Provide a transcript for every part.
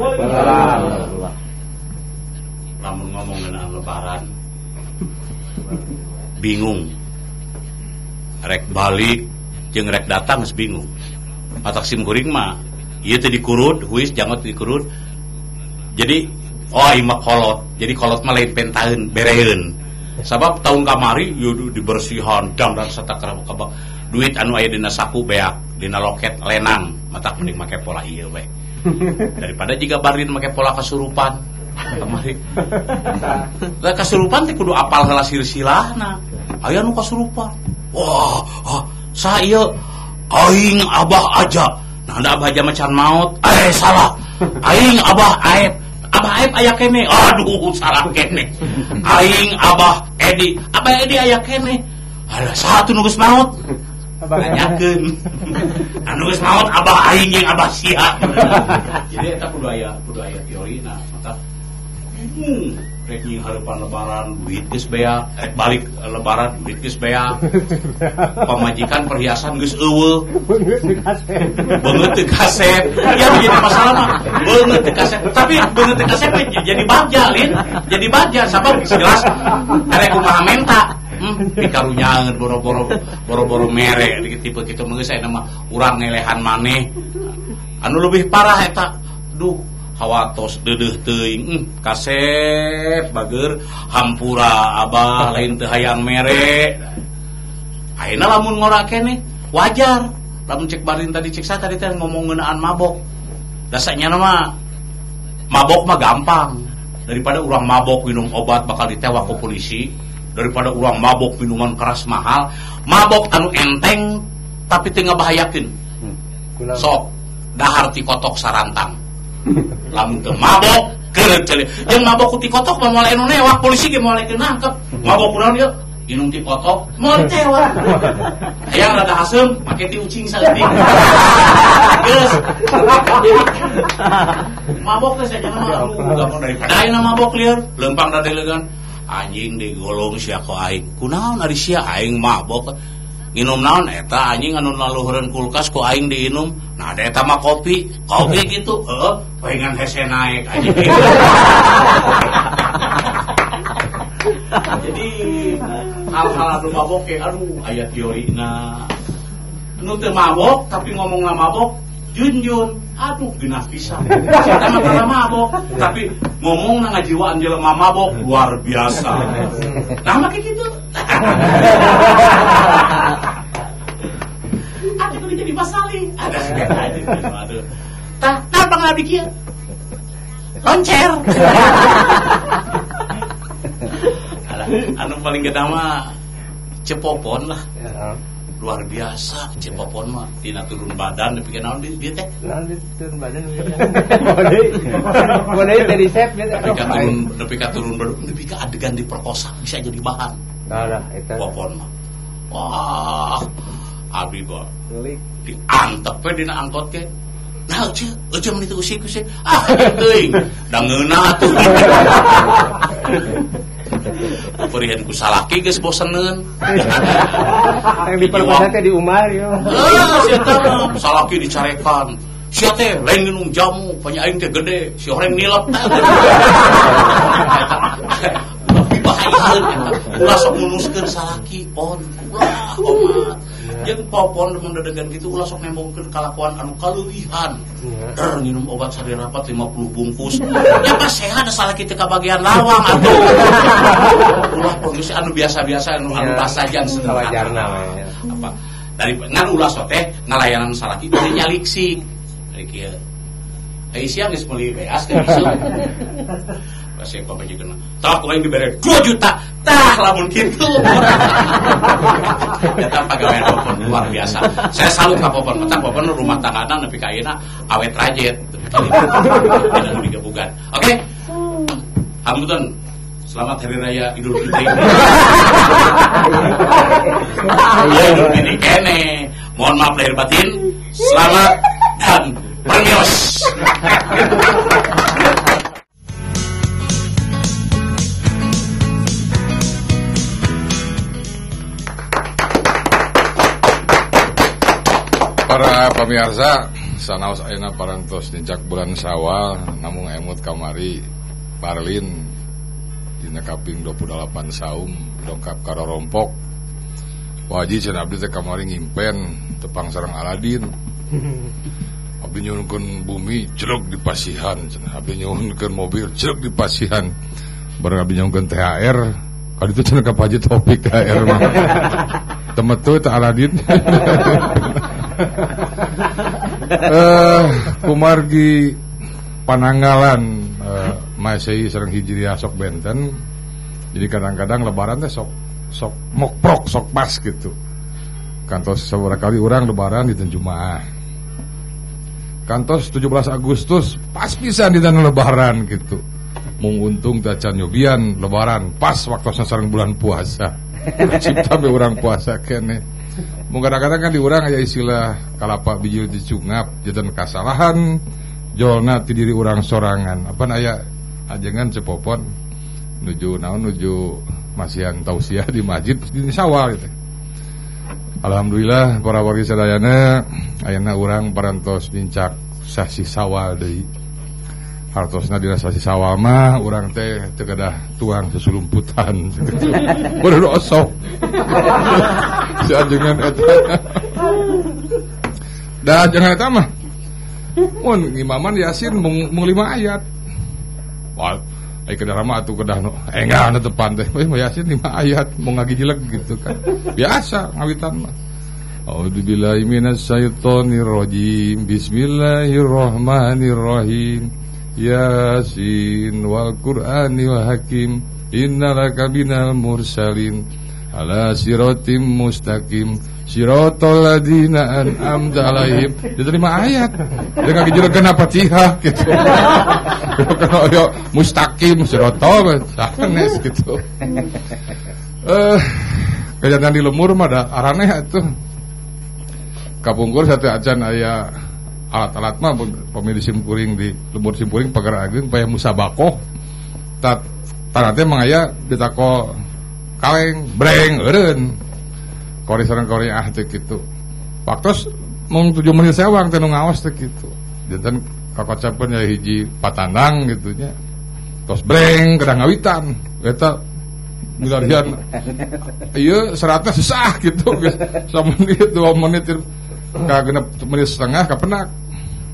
Waalaikumsalam. Lamun ngomong ngeunaan lebaran bingung. Rek balik jeung rek datang geus bingung. Matak sim kuring mah ieu teh dikurud, huis janggot dikurud. Jadi oh ieu mah kolot. Jadi kolot mah lain pentaeun, bereun. Sabab tahun kamari ieu dibersihan dang dan satakra kabak. Duit anu aya dina saku beak, dina loket lenang, matak mending make pola ieu we. Daripada jiga barin make pola kasurupan. Kamari. Lah kasurupan teh kudu apal heula silsilahna. Aya nu kasurupan. Wah, saha ieu? Aing Abah aja. Nah, ada Abah aja macan maut. Salah. Aing Abah Aep. Abah Aep aya kene. Aduh, salah kene. Aing Abah Edi. Abah Edi aya kene. Alah, satu nu geus maut. Tanyakeun. Anu geus maut Abah aing jeung Abah sia. Jadi eta kudu aya teorina. Mata rek nying hareupan lebaran duit geus beak, rek balik lebaran duit geus beak. Pamajikan perhiasan geus eueuh. Beungeut teu kasep. Ya jadi masalah mah beungeut teu kasep. Tapi beungeut teu kasep jadi bagja lin, jadi bagja sabab jelas arek kumaha menta. Pikarunyaeun boro-boro mere tipe kitu mah geus aya mah urang ngelehan maneh. Anu leuwih parah eta duh hawatos deudeuh teuing kasep bager hampura abah lain teu hayang mere. Ayeuna lamun ngora keneh wajar. Lamun cek barin tadi cek sa tadi teh ngomong ngeunaan mabok. Dasarnya mah mabok mah gampang. Daripada urang mabok minum obat bakal ditewak ku polisi, daripada urang mabok minuman keras mahal, mabok anu enteng tapi teu ngabahayakeun. Sok dahar ti kotok sarantang. Lamun teu mabok keureut ceuli. Jeung mabok ku ti kotok mah moal anu newak, polisi ge moal nangkep. Mabok kunaon ieu? Inum ti kotok moal ditewak. Hayang rada haseum make ti ucing saeutik. Geus. Mabok teh saja mah aduh gampang daripada ayeuna mabok lieur, leumpang rada leugan. Anjing digolong sia ku aing. Kunaon ari sia aing mabok? Nginum naon eta anjing anu laluhureun kulkas ku aing diinum. Nah ada eta mah kopi, kopi gitu. Heeh, pengen hese naik anjing. Jadi hal-hal anu mabok ge aduh aya teorina. Nu teu mabok tapi ngomongna mabok junjun. Aduh genah pisan. Sia mah teu mabok tapi ngomongna ngajiwaan jelema mabok luar biasa. Nah mah kitu. Aduh kudu jadi masalah. Ada aduh. Tah, tah pangabdi kieu. Loncer. Anu paling gede mah cepopon lah. Luar biasa cepopon mah tina turun badan nepi ka naon dia teh? Naon turun badan. Boleh dari set nepi ka turun badan nepi ka adegan diperkosa bisa jadi bahan. Nah, eta. Popon mah. Wah, abdi mah diantep we dina angkot ge. Nah, euceu mun itu usik usik. Ah, teuing. Da ngeunah atuh. Perihan ku salaki geus boseneun. Yang diperkosa teh di umar yo. Heeh, sia teh salaki dicarekan. Sia teh lain nginum jamu, panya aing teh gede, si horeng nilep. Tapi bahaya ulah sok munuskeun salaki pon ulah omat. Jeung popon mun dedegan kitu ulah sok nembongkeun kalakuan anu kaleuwihan. Der nginum obat sadirapat 50 bungkus. Ya pas sehat da salaki teu kabagian lawang atuh. Ulah pon geus anu biasa-biasa anu anu pasajan sawajarna we. Apa dari ngan ulah sok teh ngalayanan salaki teh nyaliksi. Dari kieu. Ai sia geus meuli beas ka isu. Pasti pamajikan. Tah ku aing dibere 2 juta. Tah lamun kitu. Eta pagawean Popon luar biasa. Saya salut ka Popon. Matak Popon rumah tanggana nepi ka ayeuna awet rajet. Tidak digebugan. Oke. Hapunten. Selamat Hari Raya Idul Fitri. Idul Fitri kene. Mohon maaf lahir batin. Selamat dan permios. Para pemirsa, Sanaos ayeuna parantos nincak bulan Syawal namung emut kamari Parlin dina kaping 28 saum dongkap ka rorompok. Waji cenah abdi teh kamari ngimpen tepang sareng Aladin. Abdi nyuhunkeun bumi celuk di pasihan cenah, abdi nyuhunkeun mobil celuk di pasihan. Bareng abdi nyuhunkeun THR, kali itu cenah ka Pak Haji Taufik THR mah. Temetu teh Aladin. Kumargi pananggalan Masehi sareng Hijriah sok benten. Jadi kadang-kadang lebaran teh sok sok mokprok sok pas gitu. Kantos sabaraha kali urang lebaran di Jumaah. Kantos 17 Agustus pas pisan di tanah lebaran gitu. Mung untung teh can nyobian lebaran pas waktosna sareng bulan puasa. Cipta be urang puasa keneh. Mung kadang-kadang kan di urang aya istilah kalapa bijil dicungap janten kasalahan jolna ti diri urang sorangan. Apan aya ajengan cepopon nuju naon nuju masihan tausiah di masjid di Sawal gitu. Alhamdulillah para wargi sadayana ayeuna urang parantos nincak sasi Sawal deui. Hartosna dina sasi Sawal mah urang teh teu kedah tuang susulumputan gitu. Baru osok. Si ajengan eta. Da ajengan eta mah mun ngimaman Yasin mung 5 ayat. Wah, ai kedah mah atuh kedah nu enggal nu tepan teh. Euy Yasin 5 ayat mau ngagijileg gitu kan. Biasa ngawitan mah. A'udzubillahi minasyaitonirrajim. Bismillahirrahmanirrahim. Yasin wal Qur'anil Hakim. Innalaka minal mursalin ala siratim mustaqim siratal ladzina an'amta alaihim. Diterima ayat. Dia ngagijilegan Fatihah gitu. Kalau yo mustaqim siratal sanes gitu. Kejadian di lemur mah da araneh atuh. Kapungkur satu acan aya alat-alat mah pemilih simkuring di lembur simkuring pagar ageung paya musabakoh. Tat tanah teh mangaya ditako kaleng breng eureun. Kori sareng kori ah teh kitu. Waktos mung 7 menit sewang teh nu ngaos teh kitu. Janten kakocapeun ya hiji patandang gitu nya. Tos breng kedah ngawitan. Eta milarian ieu seratna susah gitu. Samenit 2 menit ka genep menit setengah kapenak.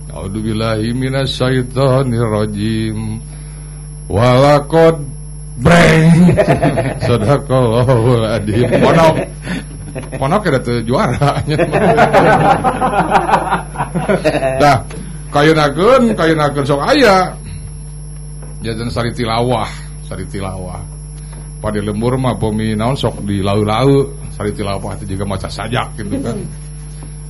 A'udzubillahi minasyaitonirrajim. Walaqad breng. Sadaqallahul adzim. Ponok. Ponok kada teu juara. Dah, kayeunakeun sok aya. Jajan sari tilawah, sari tilawah. Pada lembur mah pami naon sok di lau-lau, sari tilawah itu juga maca sajak gitu kan.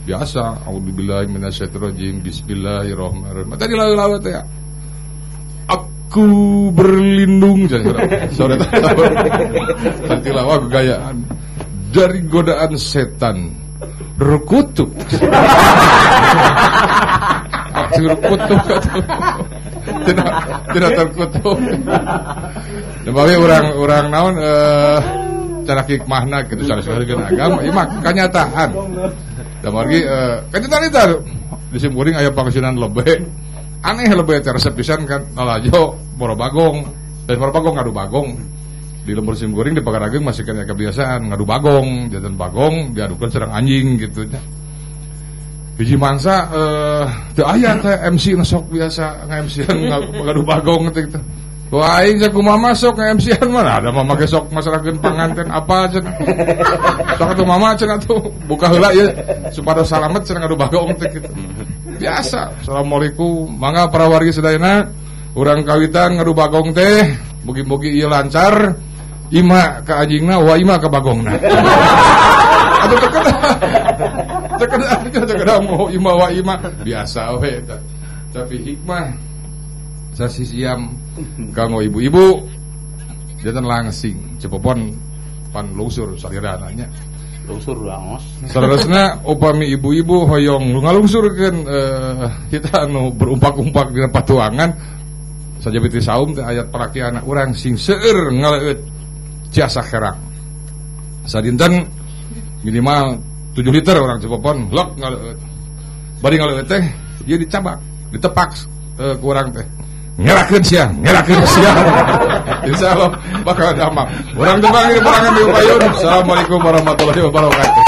Biasa, a'udzubillahi minasyaitonirrajim, bismillahirrahmanirrahim. Tadi lau-lau teh ya. Aku berlindung sore sari tilawah gegayaan dari godaan setan terkutuk. Terkutuk tidak terkutuk. Debawi orang-orang naon cara hikmahna gitu cara seharga agama ieu mah kanyataan. Da margi kanyataan eta di simkuring aya pangsiunan lebe. Aneh lebe teh resep pisan kan lalajo boro bagong. Dan boro bagong ngadu bagong. Di lembur simkuring di Pagar Ageung masih kena kebiasaan ngadu bagong, jantan bagong diadukeun sareng anjing gitu nya. Hiji mangsa teu aya teh MC nu sok biasa nge-MC-an ngadu bagong teh gitu. Wah aing sakumaha masuk nge-MC-an mah ada mama ge sok masrahkeun panganten apa cenah. Sok atuh mama cenah atuh buka heula ieu supados salamet cenah ngadu bagong teh gitu. Biasa. Assalamualaikum, mangga para wargi sadayana urang kawitan ngadu bagong teh mugi-mugi ieu lancar. Ima ka anjingna wa ima ka bagongna. Atuh tekena mau ima wa ima biasa we eta. Tapi hikmah sasisiam kanggo ibu-ibu janten langsing cepopon pan lungsur salirana nya. Lungsur langos. Saleresna upami ibu-ibu hoyong ngalungsurkeun kita anu berumpak-umpak dina patuangan sajabiti saum teh ayat parakiana urang sing seueur ngaleueut jasa kerang. Sadinten minimal 7 liter orang cepopon lok ngaleueut. Bari ngaleueut teh Ieu dicabak, ditepak ku urang teh. Ngerakeun sia, ngerakeun sia. Insyaallah bakal damang. Urang tepang di perangan di payun. Assalamualaikum warahmatullahi wabarakatuh.